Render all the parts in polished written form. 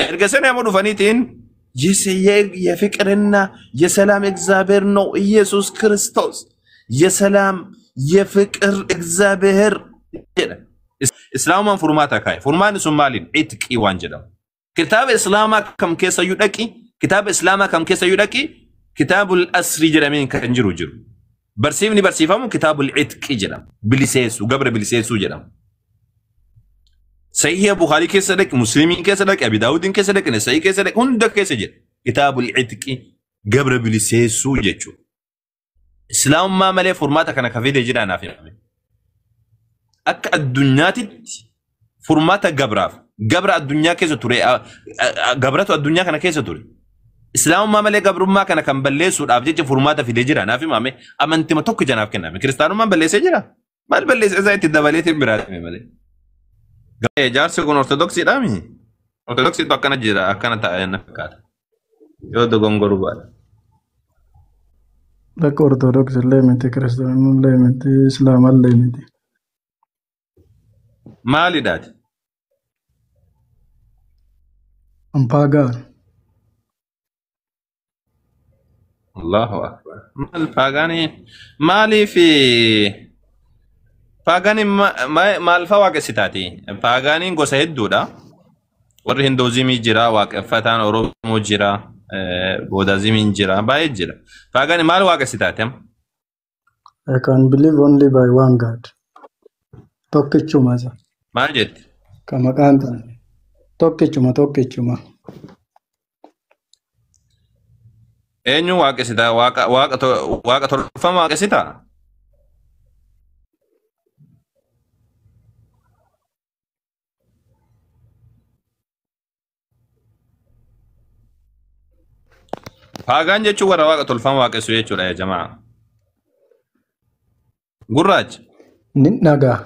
Erga sana immoo dhufaniitiin የፍቅርና የሰላም እግዚአብሔር ነው ኢየሱስ ክርስቶስ የሰላም የፍቅር እግዚአብሔር jedha. Islaamumaan furmaata kaa'e. Furmaanni sun maaliin? Itqii waan jedhamu. Kitaaba Islaamaa kam keessayyuu dhaqi, kitaaba Islaamaa kam keessayyuu dhaqi, kitaabul asrii jedhamee kan jiru jiru. Barsiifni barsiifamu kitaabul itqii jedhama. Biliseessuu, gabra biliseessuu jedhama. Sahiha Bukhaarii keessa dhaqi, Muslimii keessa dhaqi, Abi Daawudiin keessa dhaqi, Nasa'ii keessa dhaqi, hunda keessa jira. Kitaabul itqii gabra biliseessuu jechuudha. Islaamummaa malee furmaata kana ka fide jira naaf himame. Akka addunyaatitti furmaata gabraaf gabra addunyaa keessa ture gabratu addunyaa kana keessa ture. Islaamummaa malee gabrummaa kana kan balleessuudhaaf jecha furmaata fide jira naaf himame amantima tokko janaaf kenname. Kiristaanummaan balleessee jira. Maal balleessee isaa itti dabaleetiin biraatime malee. Jaarsi kun ortodoksiidhaami? Ortodoksiitu akkana jira akkana ta'a na fakkaata. Yoo dogongoruu baadha. Bakka Ortodoksii illee miti, Kiristaanummaa illee miti, Islaama illee miti. Maalidhaati? An paagaan. Allahu akbar. Maal paagaanii maaliif paagaaniin maal fa'aa waaqessitaati? Paagaaniin gosa hedduudha. Warri Hindoozimii jira, waaqeffataan Oromoo jira, Boodazimiin jira, baay'ee jira. Paagaanii maal waaqessitaati amma? I can believe only by one God. Tokkichuma isa. Maal jetti? Ka maqaan ta'e. Tokkichuma tokkichuma. Eenyu waaqessitaa? Waaqa waaqa waaqa tolfama waaqessitaa? Paagaan jechuun warra waaqa tolfama waaqessu jechuudha yaa jamaa. Gurraacha. Ni dhagaa.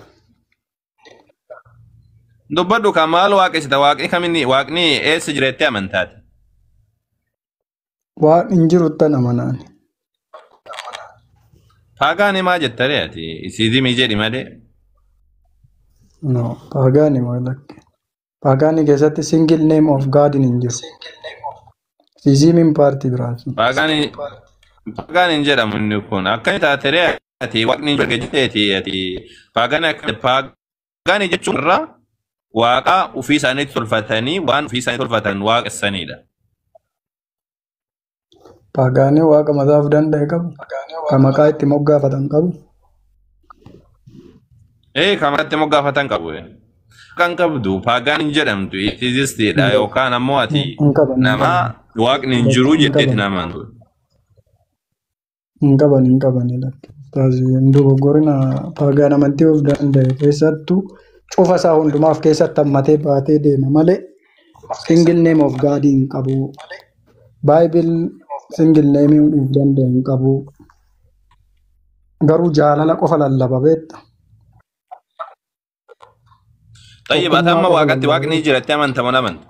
Dubbadhu kan maal waaqessita? Waaqni kaminni waaqni eessa jira jettee amantaati? Waan hin jiruttan amanaan. Paagaanii maa jettare ati? Isiizimii jedhi malee. No, paagaanii maa lakki. Paagaanii keessatti single name of God hin jiru. Siizimiin paartii biraati. Paagaanii paagaanii hin jedhamu inni kun. Akkami taateree ati waaqni hin jiru jetteeti ati paagaanii akka paagaanii jechuun irraa waaqa ofii isaaniitti tolfatanii waan ofii isaanii tolfatan waaqessanidha. Paagaanii waaqa mataa of danda'e qabu. Ka maqaa itti moggaafatan qabu. Ee kan maqaa itti moggaafatan qabu. Kan qabdu paagaan hin jedhamtu atheistiidha yookaan ammoo ati Hin qaban hin nama qaban. waaqni hin jiru Hin jetteeti qaban. nama amantu. Hin qaban hin qaban lakki. Hin dogoggorina paagaan amantii of danda'e keessattuu cufa isaa hundumaaf keessatti hammatee baatee deema malee single name of God hin qabu. Bible single name of danda'e hin qabu. Garuu jaalala qofa lallaba beekta. Tayyib ati Tokkummaa amma qofa waaqatti lallaba waaqni beekta. jira jettee amanta moo hin amantu?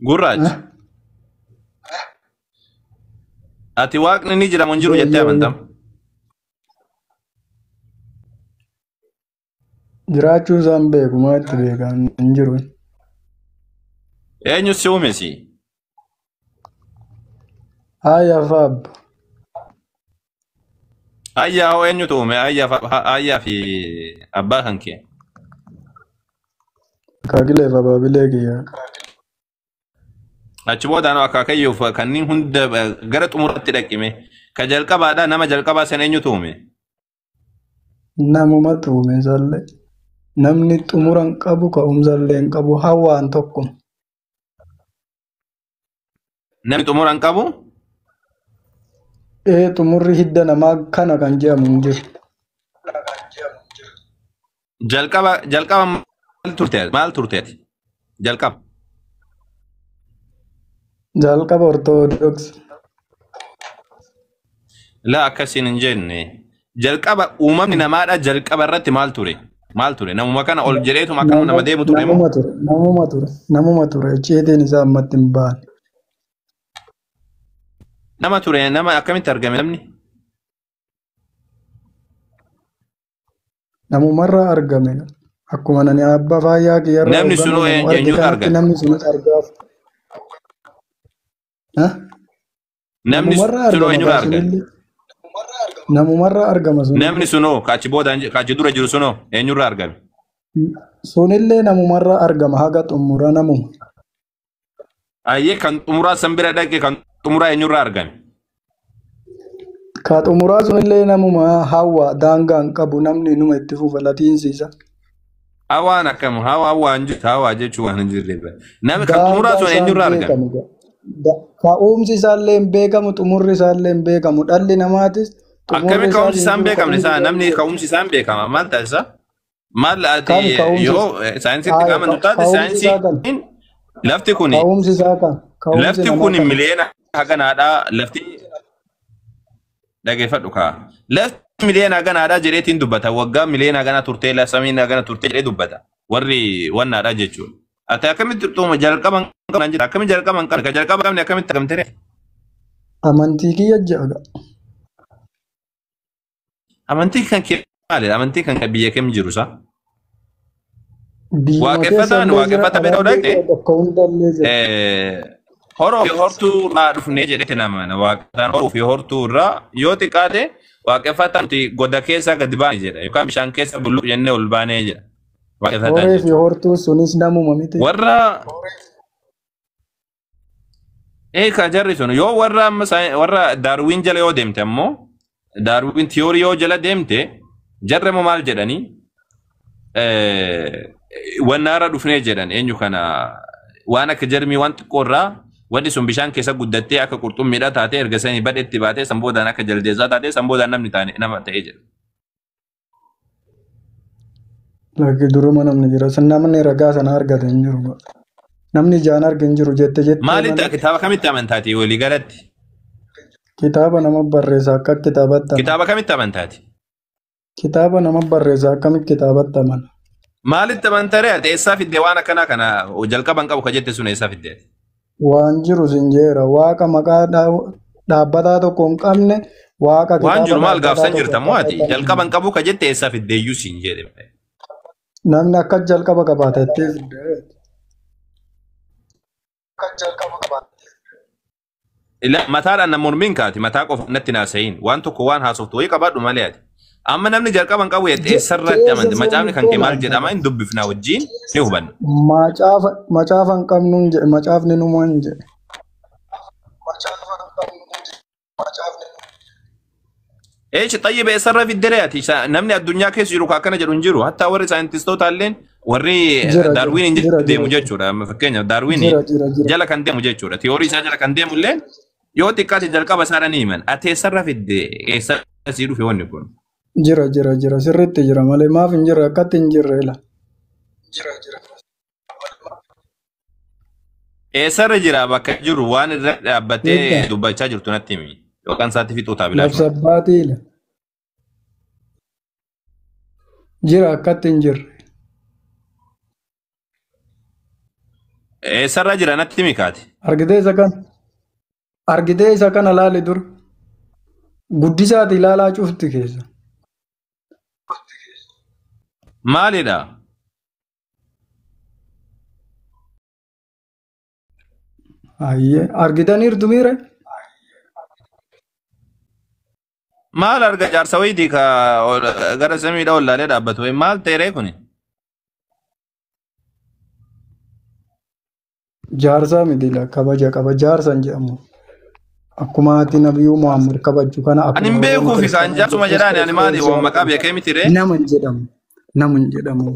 Gurraacha. Ati waaqni ni jira moo hin jiru Yoo jettee yoo amanta? yoo. Jiraachuu isaan beeku maa itti beekan hin jiru. Eenyu si uume si? Haaya faab. Ayyaa hoo eenyutu uume? Ayyaa fi abbaa kan kee. Akaakilee fi abaabilee kiyya. Achi boodaan akaakayyuuf kanneen hunda gara xumuraatti dhaqime. Ka jalqabaadha nama jalqabaa sana eenyutu uume? Namumatu uume isallee. Namni xumura hin qabu ka'umsallee hin qabu hawaan tokko. Namni xumura hin qabu? Ee xumurri hidda namaa kana kan jedhamu hin jiru. Jalqaba jalqaba maal turte? Maal turte ati? Jalqaba. Jalqaba Ortodoksii. Laa akkasiin hin jenne. Jalqaba uumamni namaadha jalqaba irratti maal ture? Maal ture? Namuma kana ol jedheetuma akkana nama deemu ture moo? Namuma ture, namuma ture, namuma ture. Icciitiin isaa ammatti hin baane. Nama ture, nama akkamitti argame namni? Namumarraa argame. Akkuma nani abbaa faayyaa kiyyarraa Namni hogganuu sunoo namu arge eenyutu kanatti argame? namni sunis argaaf. Ha? Namni Namumarraa sunoo argama eenyurraa gaa argame? sunillee. Namumarraa argama sunillee. Namni sunoo kaachi boodaan kaachi dura jiru sunoo eenyurraa argame? Sunillee namumarraa argama haga xumura namuma. Ayyee, kan xumuraa san bira dhaqe, kan xumuraa eenyurraa argame? Ka xumuraa sunillee namuma. Hawwa daangaa hin qabu, namni numa itti fufa latiinsi isa. Hawaan akkam? Hawaa waan jirtu, hawaa jechuun waan hin jirre. Namni kan xumuraa Daangaa sun isaa hin eenyurraa argame? beekamu. Ka'umsi isaallee hin beekamu, xumurri isaallee hin beekamu. Dhalli namaatis xumurri Akkami isaas ka'umsi hin isaan jiru, beekamne ka'umsi isaa isaa hin namni beekamu. ka'umsi isaan beekama maal taasisa? Maal ati Kami ka'umsi yoo saayinsiitti haaya qaama taate ka'umsi isaa kan saayinsiin lafti kuni ka'umsi isaa kan ka'umsi lafti namaa kun kan miliyoona haganaadhaa, lafti dhageeffadhu kaa, lafti miliyoona haganaadhaa jedheetiin dubbata. Waggaa miliyoona haganaa turtee, samiin hagana turtee jedhee dubbata warri wannaadhaa jechuudha. Ati akkamitti xuma jalqaba hin qabne jetta? Akkami jalqaba hin qabne? Ka jalqaba qabne akkamitti argamte? Amantii kiyya ja'a. Amantii kan kee maalidha? Amantii kan kee biyya kam jiru isaa? Biyyuma keessa Waaqeffataan illee jira, waaqeffata bira alallee dhaqxe jira, bakka hundallee jira. Horoo fi hortuu irraa dhufnee jedhetti nama waaqeffataan horuu fi hortuu irraa yoo xiqqaate waaqeffataan nuti goda keessaa gadi baane jedha yookaan bishaan keessa bulluq jennee ol baanee jedha waaqeffataan Horee fi jechuudha. hortuun sunis namuma miti. Warra eekaa jarri sun yoo warra amma warra Daarwiin jala yoo deemte ammoo, Daarwiin tiyoorii yoo jala deemte, jarri ammoo maal jedhanii? Wannaarra dhufnee jedhan. Eenyu kana waan akka jarmii waan xiqqoo irraa wanni sun bishaan keessa guddattee akka qurxummiidha taatee, erga sanii badhetti baatee, san boodaan akka jaldeessaa taatee, san boodaan namni taane nama ta'ee jedha. Lakki, duruma namni jira. San namni ragaa sana argate hin jiru. Namni ijaan arge hin jiru jette jettee Maalitti malee. kitaaba kamitti amantaati walii galatti? Kitaaba nama barreessa akka kitaabatti amana. Kitaaba kamitti amantaati? Kitaaba nama barreessa akkamitti kitaabatti amana? Maalitti amantaree ati? Eessaa fidde waan akkanaa kana? Jalqaba hin qabu ka jette sun eessaa fidde ati? Waan jiru sin jeera. Waaqa maqaa dhaabbataa tokko hin qabne, waaqa Waan kitaaba jiru maal dhaabbataa gaafsan tokko jirta hin moo ati? qabne. Jalqaba hin qabu ka jette eessaa fidde iyyuu siin jedhe. Namni akka jalqaba qabaata jettee fidde. Ila mataadhaan na mormiin kaati, mataa qofa natti naasa'iin, waan tokko waan haasoftu wayii qabaadhu malee ati. Amma namni jalqaba hin qabu jette eessarratti Keessa amante? Macaafni kan kee maal seentee jedhama? Hin dubbifnaa wajjin ni hubanna. Macaafa macaafa hin qabnu hin jedhe, macaafni numa hin jedhe. Eeshi, xayyiba, eessarra fiddere ati? Namni addunyaa keessa jiru ka akkana jedhu hin jiru. Hattaa warri saayintistoota illeen warri Jira jira Daarwiin hin jira jira deemu jechuudha. Amma fakkeenyaaf Daarwiin jira jira jira. jala kan deemu jechuudha. Tiyoorii isaa jala kan deemu illee yoo xiqqaate jalqaba isaadha ni himan. Ati eessarra fidde? Eessarra sii dhufe wanni kun? Jira jira jira, sirriitti jira malee maaf hin jirre? Akkatti hin jirre ila. Eessarra jira? Bakka jiru waan irra dhaabbattee Beektaa dubbachaa jirtu natti himi. Yookaan isaatti fixuu taa bilaashuma. Labsa abbaatii ila. Jira, akkatti hin jirre. Eessarra jira natti himi kaati. Argitee isa kana? Argitee isa kana laali dur. Guddisaati ilaalaa cufti keessa. Maalidha? Ayyee, argitaniirtu miire? Maal arga? Jaarsa wayitii ka gara samiidha wallaalee dhaabbatu wayi maal ta'e kuni? Jaarsaa miti la, kabaja qaba, jaarsa hin jedhamu. Akkuma ati Nabiyyuu Muhammad kabaju kana Ani hin akkuma Oromoon beekuuf isaan kiristaanaa jaarsuma Yesuus jedhaani ani maali Kiristoos waan maqaa beekee miti ree? Nama hin jedhamu. Nama hin jedhamu.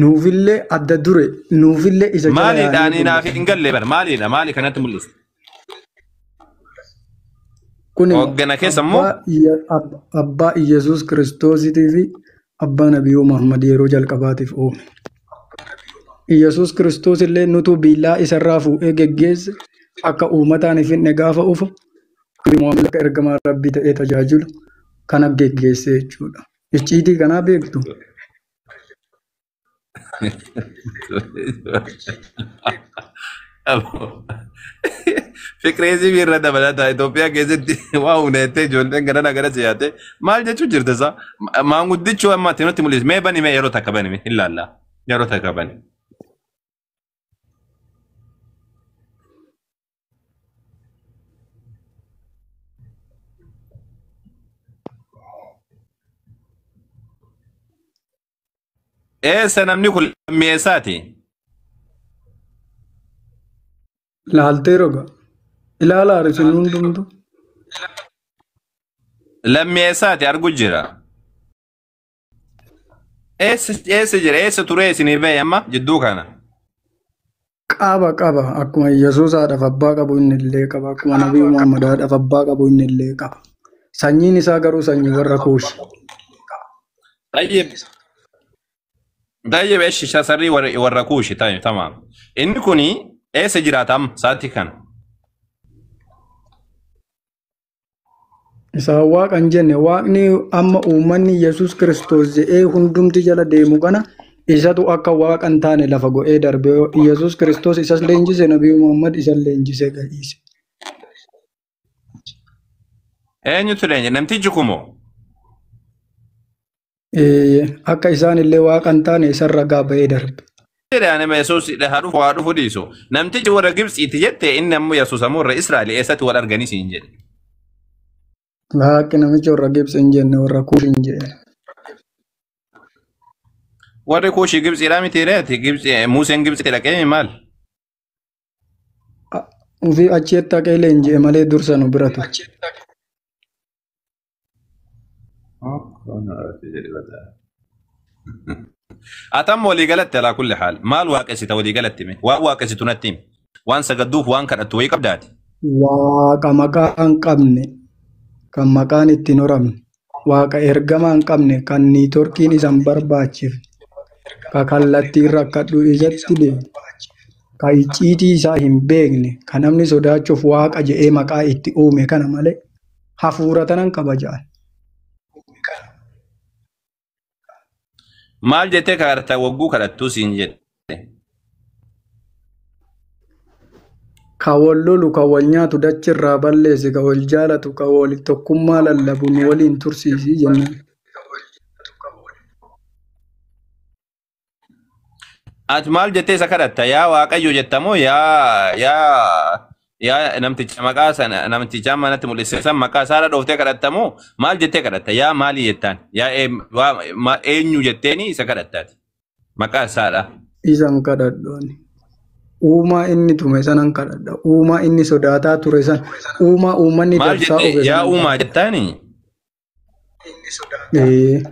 Nuufillee adda dure, nuufillee isa jala Maalidha? yaanee Ani naaf gullufa. hin galle bara, maalidha, maali kanatti mul'isu? Kun Hoggana keessa immoo abbaa Iyyasuus Kiristoosiitii fi abbaa Nabiyyuu Muhammad yeroo jalqabaatiif uume. Iyyasuus Kiristoos illee nutu billaa isarraa fuudhee geggeesse, akka uummataan hin finne gaafa ufu Muhammad akka ergamaa Rabbii ta'ee tajaajilu. Kana geggeesse jechuudha. Icciitii kanaa beektu. Fikireesii irra dabalataa Itoophiyaa keessatti waa huneettee ijoolleen gara gara siyaate maal jechuu jirta isaa maanguddichuu amma ati nutti mul'isi mee bani mee yeroo takka bani mee hin laallaa yeroo takka bani. Eessa namni kun lammeessaati? Laaltee roga. Ilaala isin hundumtu. Lammeessaati argu jira. Eessa eessa jira eessa ture isinii bahe amma jidduu kana? Qaba qaba akkuma Yesuus haadhaaf abbaa qabu inni illee qaba akkuma Nabii Muhammad haadhaaf abbaa qabu inni illee qaba. Sanyiin isaa garuu sanyii warra Kuushi. طيب طيب ايش شاسري وركوشي طيب تمام inni kuni eessa jiraata amma sa'aatii kana? Isaan waaqa hin jenne waaqni amma uummanni Yesuus Kiristoos jedhee hundumti jala deemu kana isatu akka waaqa hin taane lafa go'ee darbe. Yesuus Kiristoos isas leenjise Nabii Muhammad isas leenjise gadhiise. Eenyutu leenje namtichi kumoo? Akka isaan illee waaqa hin taane isarra ba'ee darbe. Jedhe ani Yesuus haa dhufu haa dhufu dhiisu. Namtichi warra Gibxiiti jette inni ammoo Yesuus ammoo warra Israa'el eessatti wal arganii siin jedhe. Laakki namichi warra Gibxi hin jenne warra Kuush hin jedhe. Warri Kuushii Gibxiidhaa miti reeti Gibxi Museen Gibxi dhaqee maal? Ufii achitti haqee leenji'e malee dursa nu bira ture. Atam walii galatti alaa kulli haal maal waaqessita walii galatti mee waan waaqessitu natti himi waan sagadduuf waan kadhattu wayii qabdaati. Waaqa maqaa hin qabne kan maqaan ittiin horamne waaqa ergamaa hin qabne kan niitorkiin isa hin barbaachifne ka kallattiin rakkadhu isatti deemu ka icciitii isaa hin beekne ka namni sodaachuuf waaqa je'ee maqaa itti uume kana malee hafuura tanan qaba ja'an. Maal jettee kadhatta wagguu kadhattuu siin jedhe. Ka wal lolu, ka wal nyaatu dachirraa balleessi, ka wal jaalatu, ka wal tokkummaa lallabu nu waliin tursiisii jennaan. Ati maal jettee isa kadhatta yaa Waaqayyo jetta moo yaa yaa yaa namticha maqaa sana namticha amma natti mul'ise san maqaa isaarra dhooftee kadhatta moo maal jettee kadhatta yaa maalii jettaan yaa eenyu jetteeni isa kadhattaati maqaa isaadha. Isan kadhadhu ani. Uumaa inni tume sanan kadhadha. Uumaa inni sodaataa ture san. Uumaa uummanni Maal dabsaa jettee ofe yaa sanan uumaa kadhadha. jettaani? Ee,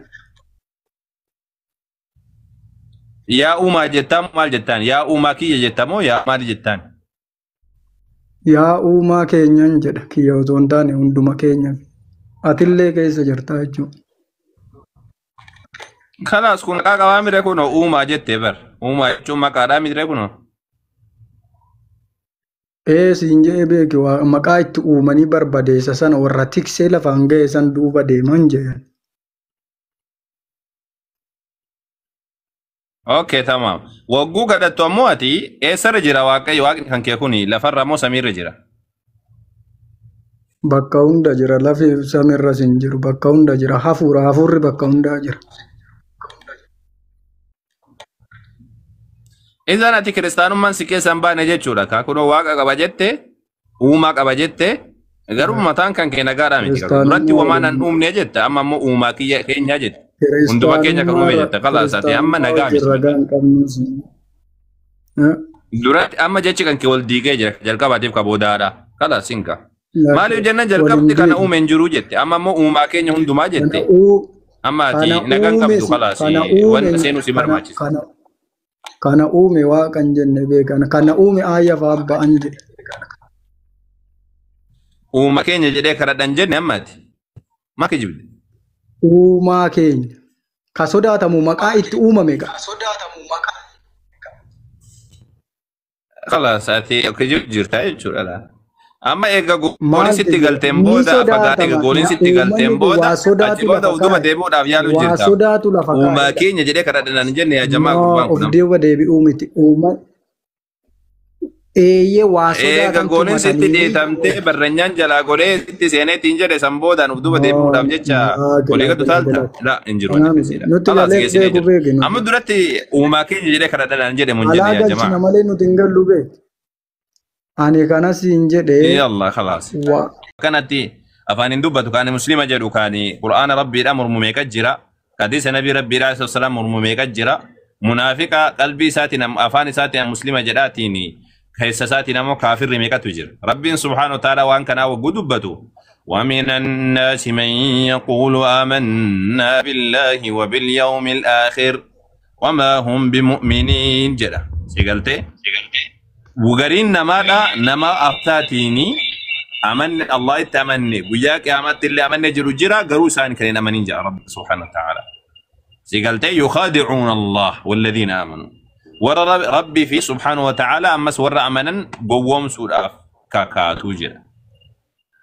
Yaa uumaa jettaa moo maal jettaan yaa uumaa kiyya jetta moo yaa maali jettaan? Yaa uumaa keenyan jedha kiyya otoo hin taane hunduma keenya. Atillee keessa jirta jechuudha. Kalaas kun maqaa qabaa mire kunoo uumaa jettee bar uumaa jechuun maqaadhaa mire kunoo. Ee siin jedhee beeki maqaa itti uumanii barbadeessa sana warra tiksee lafaan ga'e san duuba deeman jedhan. Okay, tamam. Wagguu kadhattu ammoo ati eessarra jira Waaqayyo waaqni kan kee kuni lafarra moo samiirra jira? Bakka hunda jira lafi samiirras hin jiru bakka hunda jira hafuura hafuurri bakka hundaa jira. Isaan ati kiristaanummaan si keessa hin baane jechuudha. Kaa kunoo waaqa qaba jette, uumaa qaba jette, garuu mataan kan kee nagaadhaa miti. Garuu duratti Kiristaanummaa wamaan an uumne jette, amma ammoo uumaa kiyya keenyaa jette. Hunduma keenya kan uume jette. Kalaas ati amma kiristaanummaa nagaa wajjin miti. ragaa hin qabnus. Duratti amma jechi kan kee wal diigee jira jalqabaatiif ka boodaadha. Kalaas hinka. Maaliif jennaan Wal hin jalqabdi kana diigne. uume hin jiru jette. Amma ammoo uumaa keenya hundumaa Kana jette. Amma ati kana nagaan uume qabdu si kalaas kana uume wanta seenuu si kana barbaachisa. kana kana uume waaqa hin jenne beekan kana uume aayya fa'a abba'an jedhe. Uuma keenya jedhee kadhadhan jenne amma ati. Maa kijibde? Uumaa keenya ka sodaatamu maqaa itti uumame ga'a. Kalaas ati kijib jirta jechuudha laa. Amma eega gooliin Maaltu sitti jira? galteen Ni booda fagaate eega sodaatama. gooliin sitti galteen Uummanni kun booda waa achi sodaatu booda lafa uduba kaa'e. deebi'uudhaaf yaaluu Waa jirta. sodaatu lafa Uumaa kaa'edha. keenya jedhee kadhadhanaan hin jenne yaa jamaa No, gurbaan of kun amma. duuba deebi'uu miti. Eeyyee waa Eega sodaatan gooliin sitti tumatanii. dhiitamtee barranyaan jalaa godhee sitti seeneetiin jedhe san boodaan of duuba No, deebi'uudhaaf jecha olii gadu taalta. galatti. La hin jiru wanni Kanaa miti. akkasiidha. Nuti Alaas galee geessinee beeku jira. beeki Amma nuti. duratti uumaa keenya jedhee kadhadhanaan jedhe mun jenne Alaa yaa galchina jamaa. malee nuti hin gallu beeki. Ani kanas hin jedhee Yalla khalaas. waa Kanatti afaan hin dubbatu kaani muslima jedhu kaani qur'aana rabbiidha mormu meeqa jira, hadiisa nabii rabbiidha alayhi salaam mormu meeqa jira, munaafiqa qalbii isaatiin afaan isaatiin muslima jedhaatiin keessa isaatiin ammoo kaafirri meeqatu jira. Rabbiin subhaanahu wa ta'ala waan kanaa wagguu dubbatu ومن الناس من يقول آمنا بالله وباليوم الآخر وما هم بمؤمنين جدا سيقلتي وقرين نما نما أفتاتيني amanne Allah itti amanne guyyaa qiyaamaatti illee amanne jiru jira garuu isaan kan hin amanin jira Rabbi subhanahu wa ta'ala. Si galtee yukhaadicuuna Allah walladhiina amanu. Warra Rabbii fi subhanahu wa ta'ala ammas warra amanan gowwoomsuudhaaf kakaatuu jira.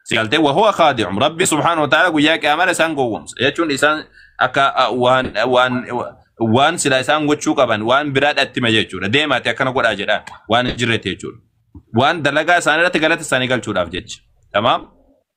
Si galtee wahuwa khaadi'um Rabbi subhanahu wa ta'ala guyyaa qiyaamaadha isaan gowwoomsa jechuun isaan akka waan sila isaan gochuu qaban waan biraadha itti hima jechuudha. Deemaati akkana godhaa jedhaan waan hin jirretti jechuudha. Waan dalagaa isaanii irratti galata isaanii galchuudhaaf jecha. Tamaam?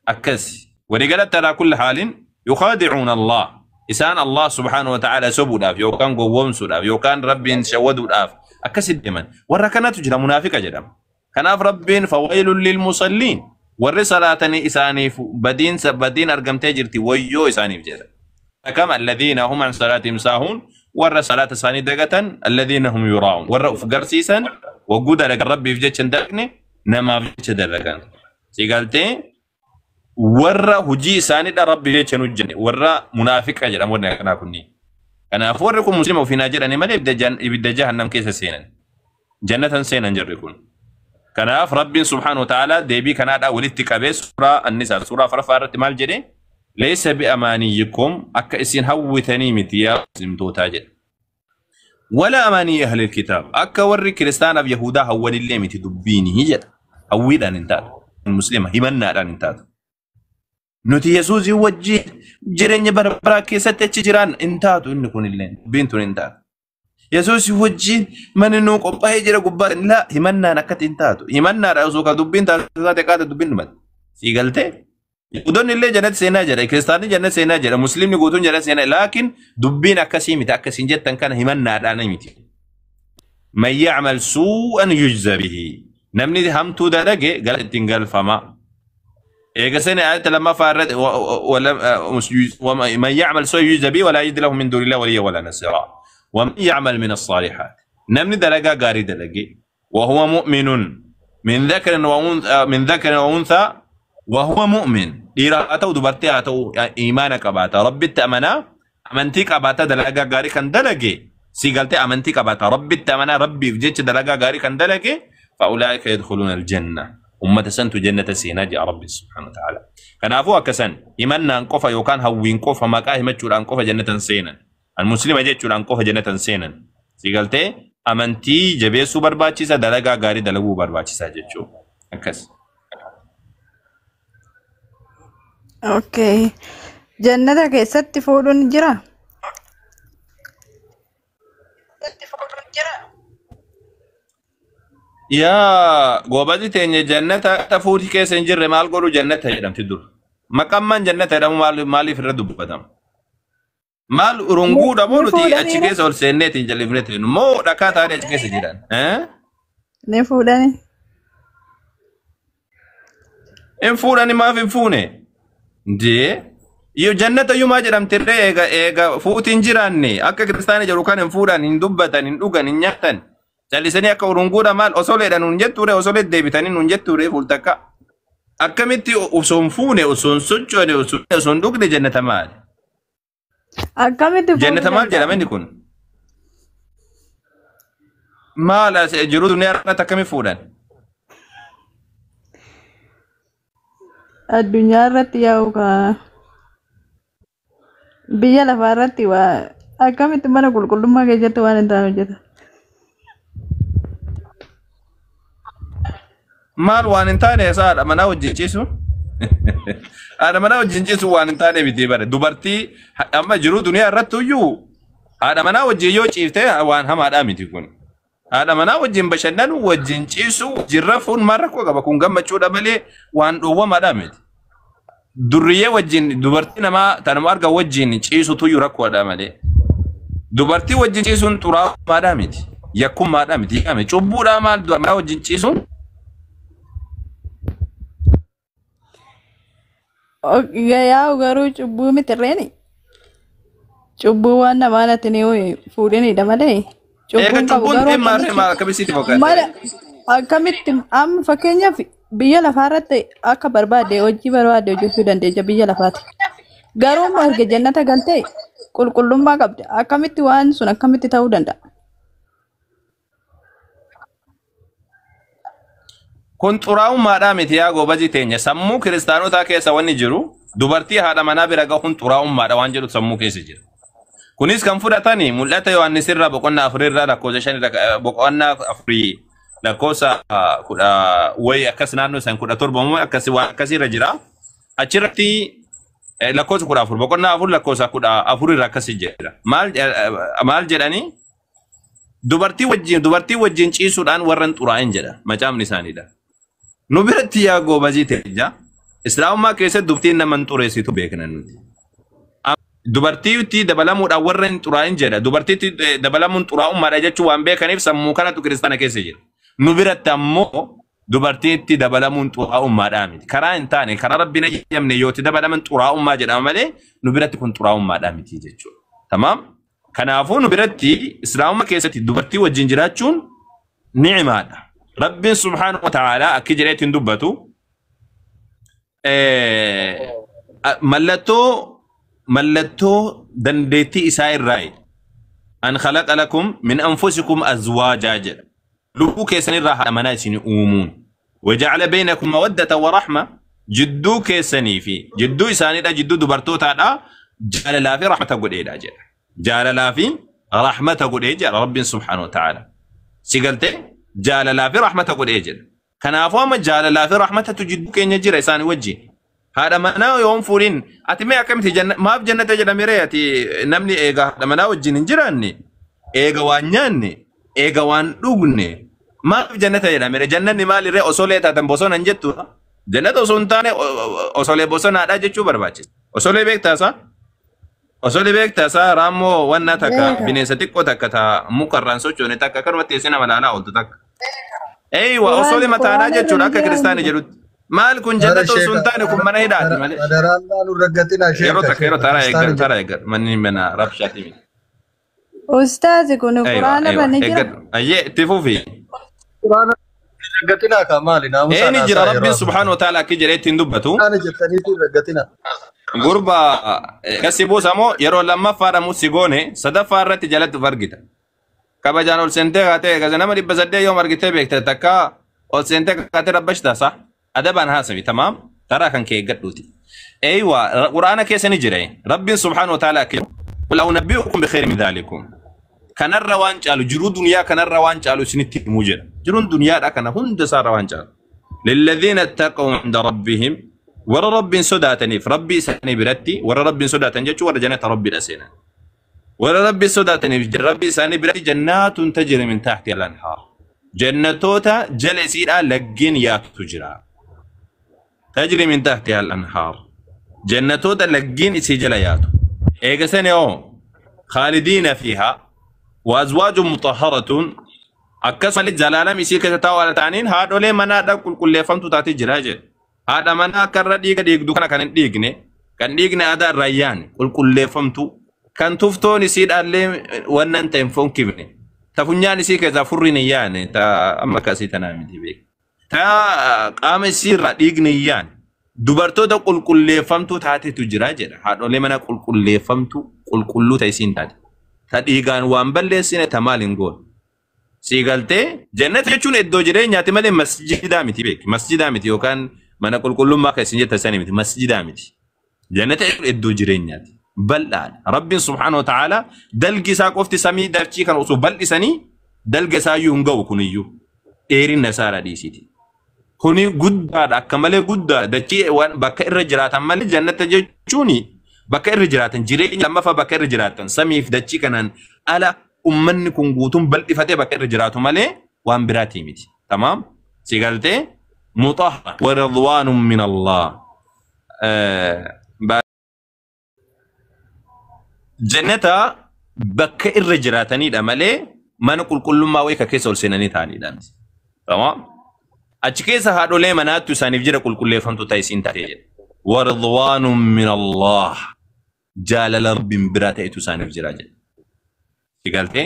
Akkas. Waliigalatti alaa kulli haalin yukhaadicuuna Allah. Isaan Allah subhaanahu wa ta'ala sobuudhaaf yookaan gowwoomsuudhaaf yookaan Rabbiin shawwaduudhaaf akkasitti deeman. Warra kanatu jira munaafiqa jedhama. Kanaaf Rabbiin fawaylun lilmusalliin. Warri salaatanii isaaniif badiinsa badiin argamtee jirti wayyoo isaaniif jedha. Akkam alladhiina hum an salaatihim saahuun warra salaata isaanii dagatan alladhiina hum yuraa'uun warra uf garsiisan wagguu dalagan Rabbiif jecha hin dalagne namaaf jecha dalagan. Si galtee warra hojii isaaniidha Rabbiif jecha hin hojjenne warra munaafiqa jedhamu warri akkanaa kunniin. Kanaaf warri kun muslima ofiinaa jedhani malee ibidda jahannam keessa seenan. Jannatan seenan jarri kun. Kanaaf Rabbiin subhaanahu wa ta'ala deebii kanaadhaa walitti qabee suuraa Annisaa suuraa afuraffaa irratti maal jedhee? Laysa bi'amaaniyyikum akka isin hawwitanii miti yaa muslimtootaa jedhe. Wala amaanii ahli kitaab akka warri kiristaanaaf yahudaa hawwanillee miti dubbiini jedha. Hawwiidhaan hin taatu. Muslima himannaadhaan hin taatu. Nuti Yesuusii wajjin jireenya bara baraa keessatti achi jiraan hin taatu inni kunillee dubbiin tun hin taatu. Yesuusii wajjin manni nuu qophaa'ee jira gubbaa laa himannaan akkatti hin taatu. Himannaadha osoo ka dubbiin taatu taate qaata dubbiin dhumatti. Sii galtee? Yihudoonni illee jannati seenaa jedha, kiristaanni jannati seenaa jedha, muslimni guutuun jannati seenaa laakiin dubbiin akkasii miti akkasiin jettan kana himannaadhaan miti. Man ya'mal suu'an yujza bihi. Namni hamtuu dalage galata ittiin galfama. Eega sani ayata lammaffaa irratti man ya'mal suu'an yujza bihi walaa yajid lahu min duunillahi waliyyan walaa nasiiraa. ومن يعمل من الصالحات نمني دلقا قاري دلقي وهو مؤمن من ذكر وأنثى من ذكر وأنثى وهو مؤمن dhiira dubartii haa ta'u iimaana qabaata rabbitti amanaa amantii qabaata dalagaa gaarii kan dalage si galtee amantii qabaata rabbitti amanaa rabbiif jecha dalagaa gaarii kan dalage فأولئك يدخلون الجنة ummata santu jannata seenaa jedha rabbi subhaanahu wa ta'ala. Kanaafuu akkasan himannaan qofa yookaan hawwiin qofa maqaa himachuudhaan qofa jannatan seenan. An muslima jechuudhaan qofa jannatan seenan. Si galtee amantii jabeessuu barbaachisa dalagaa gaarii dalaguu barbaachisa jechuudha. Akkas. Okay. Jannata keessatti fuudhuun jira? Yaa goobazii teenya jannata fuuti keessa hin jirre maal godhu jannata jedhamti dur. Maqaan jannata jedhamu maaliif irra dubbatama? Maal urunguudha moo Ni nuti achi fuudhaniira? keessa ol seenneetiin jal'ifneetiin moo dhakaa taanee achi keessa jiran? Ni fuudhani? Hin fuudhani maaf hin fuune? Dee yoo jannata yumaa jedhamtirree eega eega fuutiin jiraanne akka kiristaana jedhu kan hin fuudhan hin dubbatan hin dhugan hin nyaatan callisanii akka urunguudha maal osoleedha nuun jettuure osolee deebitanii nuun jettuure fuultakka. Akkamitti osoo hin fuune osoo hin sochoone osoo hin dhugne jannata maali? Akkamitti fuudhuu Jannata maal jedhama danda'ama? inni kun? Maal as jiru duniyaa irratti akkami fuudhan? Addunyaa irratti yaa'u kaa biyya lafaa irratti waa akkamitti mana qulqullummaa keessatti waan hin taane hojjeta. Maal waan hin taane isaa haadha manaa wajjin ciisu? Haadha manaa wajjin ciisu waan hin taane miti bare. Dubartii amma jiruu duniyaa irratti iyyuu haadha manaa wajjin yoo ciifte waan hamaadhaa miti kun. Haadha manaa wajjin bashannanu, wajjin ciisu, wajjin rafuun maal rakkoo qaba? Kun gammachuudha malee waan dhoowwamaadhaa miti. Durriyyee wajjin dubartii namaa tanuma argan wajjin ciisutu iyyuu rakkoodha malee. Dubartii wajjin ciisuun xuraa'ummaadhaa miti. Yakkummaadhaa miti. Cubbuudhaa maal manaa wajjin ciisuun? Yaa'u garuu cubbuu miti irreeni. Cubbuu waan namaa natti ni fuudhinidha malee. Eega Cubbuun qabu cubbuun garuu dhimma akkamitti harree akkamitti fakkaata? mala akkamitti amma fakkeenyaaf biyya lafaarratti akka barbaadde hojii barbaadde hojjechuu dandeessa biyya lafaati. Garuu immoo erga jannata galtee qulqullummaa qabda. Akkamitti waan sun akkamitti ta'uu danda'a? Kun xuraa'ummaadhaa miti yaa goobazii teenya. Sammuu kiristaanotaa keessa wanni jiru dubartii haadha manaa bira gahuun xuraa'ummaadha waan jedhu sammuu keessa jira. Kunis kan fudhatani mul'ata Yohaannis irraa boqonnaa 4 irraa lakkoofsa 5 irraa boqonnaa 4 lakkoofsa 10 wayi akkas naannoo san 17 moo akkas waan akkasii irra jira. Achirratti lakkoofsa 14 boqonnaa 4 lakkoofsa 14 irra akkasii jira. Maal jedhanii dubartii wajjin ciisuudhaan warra hin xuraa'in jedha macaafni isaaniidha. Nu biratti yaa goobazii teenya islaamummaa keessatti dubartiin nama hin xureessitu beekna nuti. Dubartiitti dabalamuudhaan warra hin xuraa'in jedha. Dubartiitti dabalamuun xuraa'ummaadha jechuun waan beekaniif sammuu kanatu kiristaana keessa jira. Nu biratti ammoo dubartiitti dabalamuun xuraa'ummaadhaa miti. Karaa hin taane karaa rabbiin eeyyamne yoo itti dabalaman xuraa'ummaa jedhama malee nu biratti kun xuraa'ummaadhaa miti jechuudha. Tamaam? Kanaafuu nu biratti islaamummaa keessatti dubartii wajjin jiraachuun ni'imaadha. Rabbiin subhaanahu wa ta'aalaa akki jedheetti hin dubbatu. Mallattoo dandeettii isaa irraa an khalaqa lakum min anfusikum azwaajaa jedha. Lubbuu keessan irraa haadha manaa isin uumuun. Waja'ala baynakum mawaddata wa rahma jidduu keessanii fi jidduu isaaniidha jidduu dubartootaadha jaalalaa fi rahmata godheedha jedha. Jaalalaa fi rahmata godhee jedha Rabbiin subhaanahu wa ta'ala. Si galtee jaalalaa fi rahmata godhee jedha. Kanaafuu amma jaalalaa fi rahmatatu jidduu keenya jira isaan wajjin. Haadha manaa yoon fuudhin ati mee akkamitti maaf jannata jedhame ree ati namni eega haadha manaa wajjin hin jiraanne eega waan nyaanne eega waan dhugne maaf jannata jedhame ree jannanni maalirree osolee taatan bosona hin jettu jannata osoo hin taane osolee bosonaadha jechuu barbaachisa. Osolee beektaasaa? Osolee beektaasaa raammoo wanna takka bineensa xiqqoo takka ta mukarraan sochoone takka akkanumatti teessee nama laalaa ooltu takka. Eeywa osolee mataanaa jechuudha akka kiristaanii jedhutti. Maal kun jannata osoo hin taane kun mana hidhaati malee. Adaraan nu raggatina Yeroo takka yeroo taraa eeggadhu taraa eeggadhu manni mana rabshaati miti. Ustaazi kun quraana Eeywa irra ni jira. eeggadhu. Ayyee itti fufi. Quraana raggatina ka maali naamusa Eeni jira Rabbiin subhaanahu wa ta'ala akki jedhee ittiin dubbatu. Quraana jettaniitu raggatina. Gurba kasi buusamoo yeroo lammaffaadha si goone sadaffaa irratti jalatti of argita. Kabajaan ol seentee kaatee egaa nama 800 yoom argitee beekte takka ol seentee kaatee rabbashtaa sa adabaan haasawi tamaam taraa kan kee eeggadhuuti. Eeywa quraana keessa ni jira Rabbiin subhaanahu wa ta'ala akka jedhu qul unabbi'ukum bikhayrin min dhaalikum. Kanarra waan caalu jiruu duniyaa kanarra waan caalu isinitti himuu jedha. Jiruun duniyaadha kana hunda isaarra waan caalu. Lilladhiina ittaqaw inda rabbihim warra rabbiin sodaataniif rabbii isaanii biratti warra rabbiin sodaatan jechuun warra jannata rabbiidha seenan. Warra rabbii sodaataniif rabbii isaanii biratti jannaatun tajri min tahti al-anhaar. Jannatoota jala isiidhaa laggeen yaatutu jira. Tajri min tahti al-anhaar. Jannatoota laggeen isii jala yaatu. Eega sani hoo khaalidiina fiihaa waazwaaju mutahharatun akkasumallee zalaalam isii keessa taa'u ta'aniin haadholee manaadha qulqulleeffamtu taatee jira jedha. Haadha manaa akka irra dhiiga dhiigdu kana kan hin dhiigne kan dhiigne aadaa irraa hin yaane qulqulleeffamtu kan tuftoon isiidhaallee wannan ta'e hin fonkifne ta funyaan isii keessaa furriin hin yaane ta amma akkasii tanaa miti beeku. Ta qaama isii irraa dhiigni hin yaane dubartoota qulqulleeffamtuu taatetu jira jedha. Haadholee mana qulqulleeffamtu qulqulluu ta isiin taate. Ta dhiigaan waan balleessine ta maal hin goone. Si galtee jannata jechuun iddoo jireenyaati malee masjidaa miti beeki. Masjidaa miti yookaan mana qulqullummaa akka isin jettan sani miti masjidaa miti. Jannata jechuun iddoo jireenyaati. Bal'aadha. Rabbiin subhaanahu wa ta'ala dalgi isaa qofti samii dachii kan osoo bal'isanii dalga isaayyuu hin ga'u kuniyyuu. Dheerinna isaarra dhiisiti. Kuni guddaadha, akka malee guddaadha. Dachii waan bakka irra jiraatan malee jannata jechuun bakka irra jiraatan, jireenya lammaffaa bakka irra jiraatan, samiif dachii kanaan ala ummanni kun guutuun bal'ifatee bakka irra jiraatu malee waan biraatii miti. Tamaam? Si galtee? Mutahhar wa ridwaanun min Allah. Jannata bakka irra jiraatanidha malee mana qulqullummaa wayii ka keessa ol seenanii ta'anidha. Tamaam? Achi keessa haadholee manaattu isaaniif jira, qulqulleeffamtu ta'e isiin taatee jedha. Wa ridwaanun min Allah. Jaalala Rabbiin biraa ta'etu isaaniif jira jedha. Si galtee?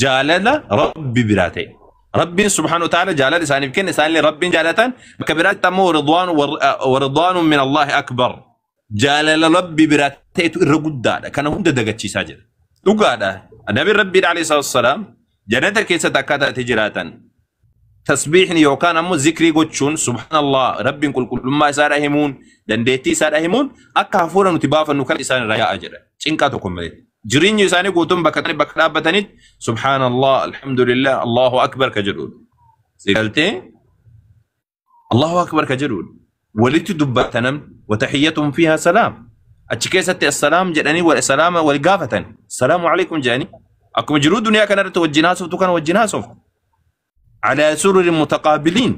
Jaalala Rabbi biraa ta'e. Rabbiin subhaanahu wa ta'ala jaalala isaaniif kenne, isaanillee Rabbiin jaalatan. Bakka biraatti ammoo wa ridwaanun min Allahi akbar. Jaalala Rabbi biraa ta'etu irra guddaadha. Kana hunda dagachiisaa jira. Dhugaadha. Nabi Rabbiin alayhi salaatu wassalaam jannata keessatti akkaataa itti jiraatan, tasbiihni yookaan ammoo zikrii gochuun, subhaanallah, Rabbiin qulqullummaa isaadha himuun, dandeettii isaadha himuun, akka hafuura nuti baafannu kan isaan irraa yaa'a jedha. Cinqaa tokko malee. Jireenyi isaanii guutuun bakka tani bakka dhaabbatanitti subhaanallah, alhamdulillah, Allahu akbar ka jedhudha. Si galtee? Allahu akbar ka jedhudha. Walitti dubbatanam, watahiyyatuhum fiihaa salaam. Achi keessatti assalaam jedhanii wal salaama wal gaafatan. Salaamu alaikum jedhanii akkuma jiruu duniyaa kanarratti wajjin haasoftu kana wajjin haasoftu. Alaa sururin mutaqaabiliin.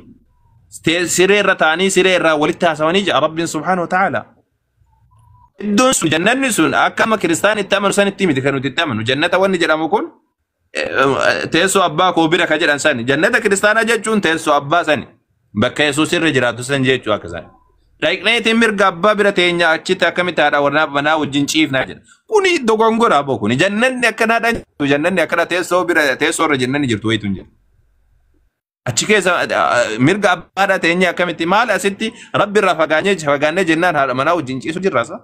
Siree irra ta'anii siree irraa walitti haasawanii jedha Rabbiin subhaanahu wa ta'ala. Iddoon sun, jannanni sun, akka amma kiristaan itti amanu san itti miti kan nuti itti amanu. Jannata wanni jedhamu kun teessoo abbaa koo bira ka jedhan sani. Jannata kiristaanaa jechuun teessoo abbaa sani. Bakka Yesuus irra jiraatu san jechuu akka sani. Dhaqneetiin mirga abbaa bira teenya, achitti akkamitti haadha warraa manaa wajjin ciifnaa jedha. Kuni dogongora aboo kuni. Jannanni akkanaadhaan jirtu, jannanni akkana teessoo bira, teessoo irra jannanni jirtu wayitu hin jiru. Achi keessa mirga abbaadhaa teenyee akkamitti maal asitti Rabbi irraa fagaannee fagaannee jennaan haadha manaa wajjin ciisu jirraasa.